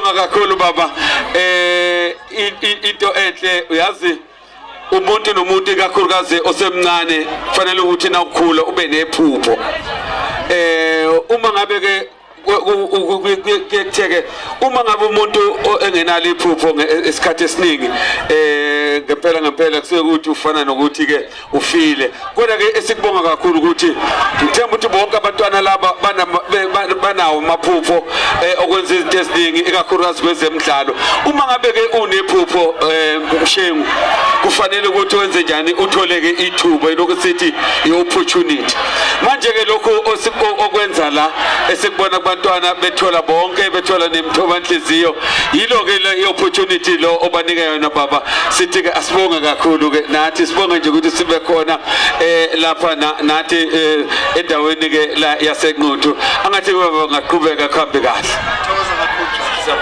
Siyabonga kakhulu baba. Into enhle, uyazi, umuntu nomuntu, ikakhulukazi osemncane, kufanele ukuthi nawukhula ube nephupho. Uma ngabe ke kuyekutheke, uma ngabe umuntu engenalo iphupho esikhathi esiningi, ngempela ngempela kusuke ukuthi ufana nokuthi ke ufile. Kodwa ke esikubonga kakhulu ukuthi ngithemba ukuthi bonke abantwana laba banawo amaphupho okwenza izinto eziningi, ikakhulukazi kwezemidlalo. Uma ngabe ke unephupho, Mshengu, kufanele ukuthi wenze njani? Uthole-ke ithuba, ilokhu sithi i-opportunity. Manje-ke lokhu okwenza la, esikubona kubantwana bethola bonke, bethola nemthobanhliziyo, yilo-ke le i-opportunity lo obanika yona, baba. Sithi-ke asibonge kakhulu-ke nathi, sibonge nje ukuthi sibe khona lapha nathi endaweni ke la yaseNquthu. Angathi baba ngaqhubeka kuhambe kahle. Thokoza kakhulu.